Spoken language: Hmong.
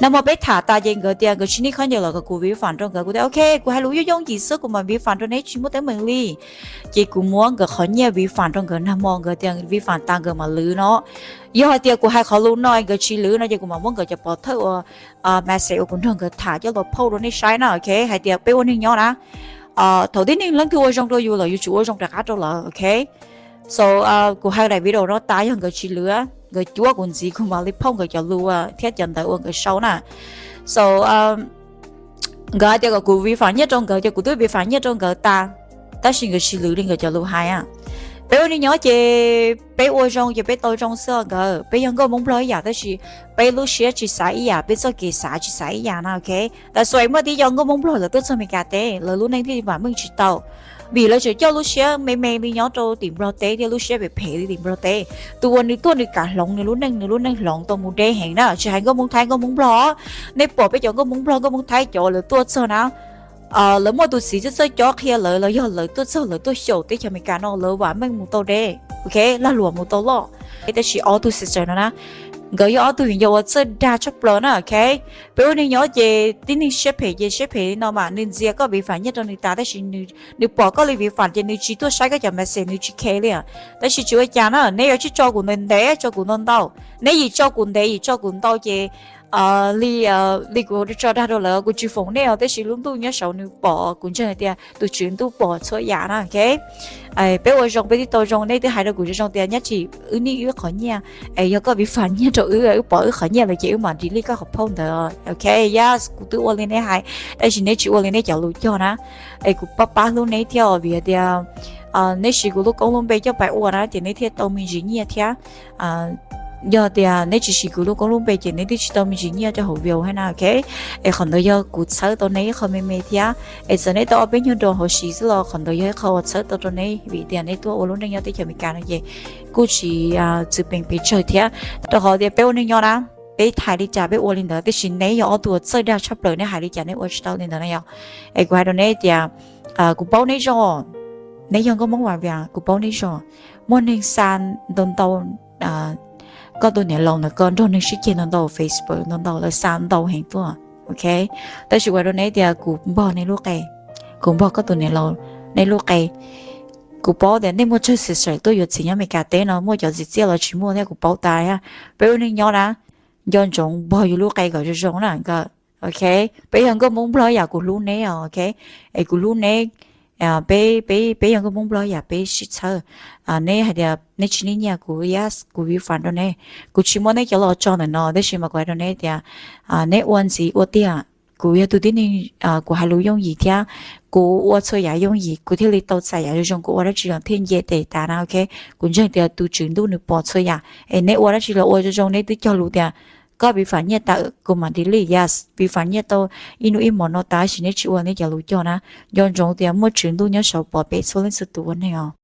Nag hmo peb tham tas ces nkawd tias nkawd tsis need khaub ncaws lawm, kom kuv refund rau nkawd. Kuv tias ok, kuv hais lus yooj yooj yim xwb, kuv mam refund rau neb, tsis muaj teeb meem li. Ces kuv muab nkawd qhov nyiaj refund rau nkawd nag hmo, nkawd tias refund tas nkawd mam lwv no. Yog hais tias kuv hais qhov lus no nkawd tsis lwv no ces kuv mam muab nkawd cov pov thawj uas message uas kuv nrog nkawd tham coj los post rau nej saib na, ok, hais tias peb ua neej nyob na, thaum tib neeg leej twg ua zoo rau yus lawm yus tsum ua zoo rov qab rau lawv, ok. So kuv hais daim video no tas yog nkawd tsis lwv, nkawd cuab kuv ntxiv kuv mam li post nkawd cov lus thiab cov ntawv uas nkawd sau na. So nkawd hais tias kom kuv refund nyiaj rau nkawd ces kuv twb refund nyiaj rau nkawd tas, tab sis nkawd tsis lwv li nkawd cov lus hais. Peb ua neej nyob ces peb ua zoo ces peb tau zoo xwb os nkawd. Peb yog nkauj Hmoob Nplog ib yam tab sis peb lub siab tsis xav ib yam, peb txoj kev xav tsis xav ib yam na, ok. That's why muaj tib co nkauj Hmoob Nplog lawv tuaj txog Meskas teb lawv lub neej thiaj vam meej tsis tau, vim lawv tseem coj lub siab me me li nyob rau tim Nplog teb thiab lub siab phem phem li tim Nplog teb. Tus uas nws tuaj nws kam hloov nws lub neej, nws lub neej hloov tau mus deb heev na, tsis hais nkauj Hmoob Thaib nkauj Hmoob Nplog. Nej pom peb cov nkauj Hmoob Nplog nkauj Hmoob Thaib cov lawv tuaj txog na, lawv muaj tus txiv txawj txawj cob qhia lawv los yog lawv tuaj txog lawv tuaj xyaum teb chaws Amelikas no lawv vam meej mus tau deb, ok, lag luam mus tau loj. Tab sis ob tug sister no na, nkawd yog ob tug viv ncaus uas txawj dag tshaj plaws na, ok. Peb ua neej nyob ces tib neeg siab phem ces siab phem li no mas nws ntxias koj refund nyiaj rau nws tas tab sis nws pom koj li refund ces nws tsis tuaj saib koj cov message, nws tsis care li. Tab sis tsis ua cas na, neb yuav tsum tso kuv ntev ntev, tso kuv ntau ntau. Neb yim tso kuv ntev yim tso kuv ntau ces li, li kuv tso dag rau lawv kuv tsis foom nej os, tab sis lub ntuj nyob saud nws pom, kuv ntseeg hais tias tus Tswv Ntuj pom txhua yam na, ok. Peb ua zoo peb twb tau zoo, neb twb hais rau kuv zoo zoo tias Nyab Tsis, wb need wb qhov nyiaj, es yog koj refund nyiaj rau wb, wb pom wb qhov nyiaj lawm ces wb mam delete koj qhov post ntawd, ok. Yes, kuv twb ua li neb hais, tab sis neb tsis ua li neb cov lus cog na. Es kuv pab pab hlub neb thiab os, vim hais tias neb siv kuv lub koob lub npe coj pais ua na ces neb thiaj tau me ntsis nyiaj thiab. Yog tias neb tsis siv kuv lub koob lub npe ces neb twb tsis tau me ntsis nyiaj rau hauv view thiab na, ok. Es qhov ntawd yog kuv txhawb tau neb ib qho me me thiab. Es txawm neb tau ob peb nyuag dollar hauv siv xwb los qhov ntawd yog ib qho uas txhawb tau rau neb, vim tias neb tuaj ua lub neej nyob teb chaws Amelikas no ces kuj tsis txwm peev pes tsawg thiab. Rau qhov tias peb ua neej nyob na, peb hais li cas peb ua li ntawd, tiam sis neb yog ob tug uas txawj dag tshaj plaws, neb hais li cas neb ua tsis tau li ntawd na yom. Es kuv hais rau neb tias kuv paub neb zoo, neb yog nkauj Hmoob Vam Vias, kuv paub neb zoo. Muaj neeg xa ntau ntau koj tus niam laus ntawd, koj nrog neeg sib ceg ntau ntau Facebook ntau ntau, lawv xa ntau heev tuaj, ok. Tab sis kuv hais rau neb tias kuv npog neb lub qe, kuv npog koj tus niam laus neb lub qe. Kuv paub tias nej muaj tsawg sister tuaj yuav txiv nyob Amelikas teb no, muaj cov txiv txiaj los tsis muaj thiab, kuv paub tas thiab. Peb ua neej nyob na, nco ntsoov npog yus lub qe kom zoo zoo na nkawd, ok. Peb yog nkauj Hmoob Nplog yam kuv hlub neb os, ok. Es kuv hlub neb, peb, peb yog nkauj Hmoob Nplog yam peb sib txhawb. Neb hais tias neb tsis need nyiaj kuv, yes, kuv refund rau neb. Kuv tsis muab neb cov los tso ntawm no tab sis mas kuv hais rau neb tias neb ua ntxiv ua tiag. Kuv yog tus tib neeg, kuv hais lus yooj yim thiab kuv ua txhua yam yooj yim kuv thiaj li tau txais yam zoo zoo, kuv ua dab tsi los thiaj nce tes tas na, ok. Kuv ntseeg tias tus Tswv Ntuj nws pom txhua yam, es neb ua dab tsi los ua zoo zoo, neb twb cog lus tias koj refund nyiaj tas kuv mam delete, yes, refund nyiaj tau ib hnub ib hmos no tas tab sis neb tsis ua neb cov lus cog na. Nco ntsoov tias muaj Tswv Ntuj nyob saud pom peb txhua leej txhua tus ua neeg os.